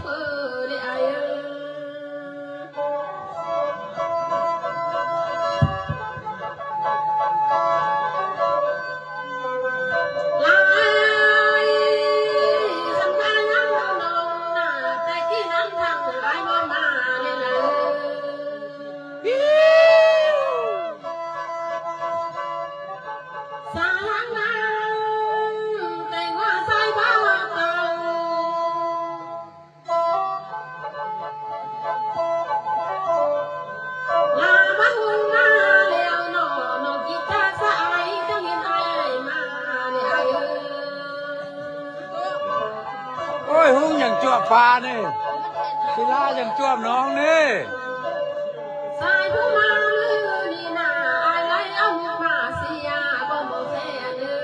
ເພີເດ້ອ້າຍເອີຍ. ຫຼາຍສຳພາຍາມເຮົານອນໜ້າ ແຕ່ກີ້ນຳທາງອ້າຍບໍ່ມາເລີຍ. ສາງນາງແຕ່ງວ່າຊາຍພາວາເກົ່າ ລາມາຫຸງມາແລ້ວໜໍ ນ້ອງກິດຈາສະອາຍ ຈັ່ງເຫັນອ້າຍມານີ້ອ້າຍເອີຍ. ໂອ້ຍ ຫຸງຫຍັງຈວບປານີ້ ສີລາຫຍັງຈວບໜອງນີ້. ສາຍຜູ້ມາມື້ນີ້ນາ ອ້າຍໄລ່ເອົາໝູ່ມາເສຍ ບໍ່ໝົດແທ້ເດີ.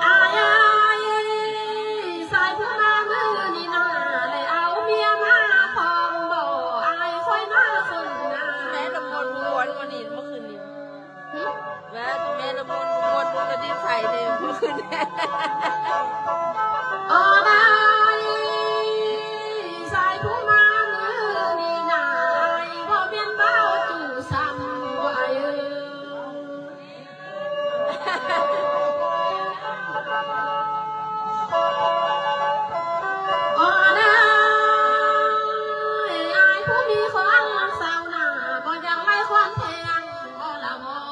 ອາຍ ອາຍ ສາຍຜູ້ມາມື້ນີ້ນາ ໄດ້ເອົາເມຍມາພ້ອມບໍ່ ອາຍ ຂ້ອຍມາສົນນາ. ແມ່ລະມົນມ່ວນບໍ່ນີ້ ເມື່ອຄືນນີ້. ຫຶ? ວ່າແມ່ລະມົນມ່ວນບໍ່ໄດ້ໃສ່ເດ້ ເມື່ອຄືນນີ້. ອາຍ ສາຍຜູ້ມາມື້ນີ້ນາ ອາຍ ບໍ່ແມ່ນບ່າວຈູ່ຊ້ຳ ອາຍເອີຍ. ໂອ້ນາຍ ອ້າຍຜູ້ມີຄວາມຮັກສາວໜ້າ ບໍ່ຢາກໄລ່ຄວາມແພງ ບໍ່ລະບໍ່.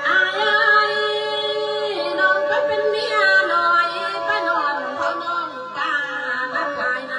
ອາຍ ນ້ອງໄປເປັນເມຍນ້ອຍ ໄປນອນເຝົ້ານ້ອງການອາຍນາ.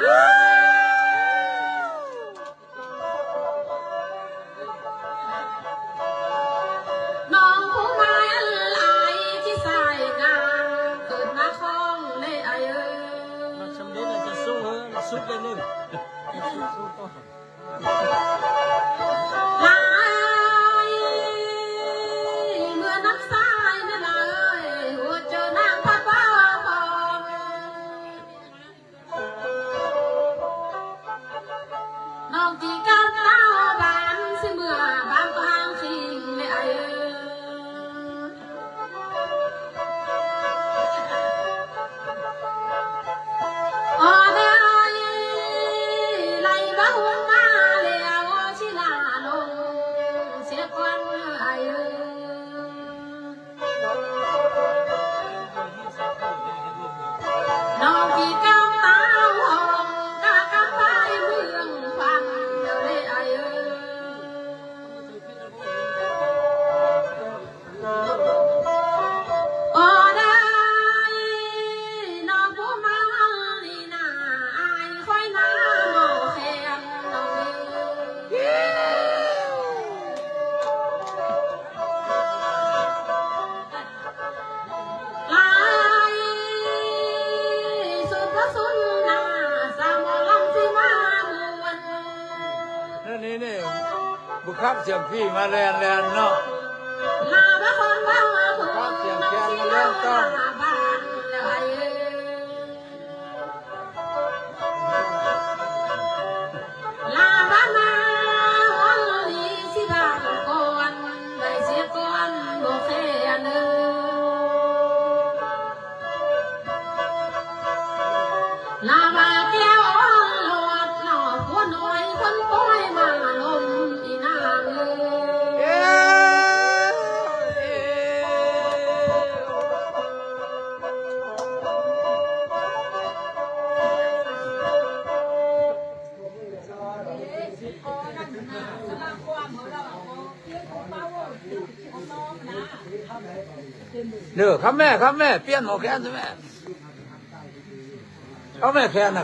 ສຽງຜີມາແລ່ນໆເນາະ ສຽງແຄນມາແລ່ນຕ້ອງ. ລາວາມາ ວັນນີ້ຊິບາກ່ອນ ໄດ້ເສຍກ່ອນບໍ່ແຄນເອີຍ ລາວາແກ້ວອ່ອນຫຼອດເນາະ ຜູ້ນ້ອຍຄົນປ່ອຍມາລົມອີນາງເອີຍ. ເດີ ຄຳແມ່ ຄຳແມ່ ປ່ຽນໝໍ້ແຄນຊະແມ່ ເອົາແມ່ແຄນນະ.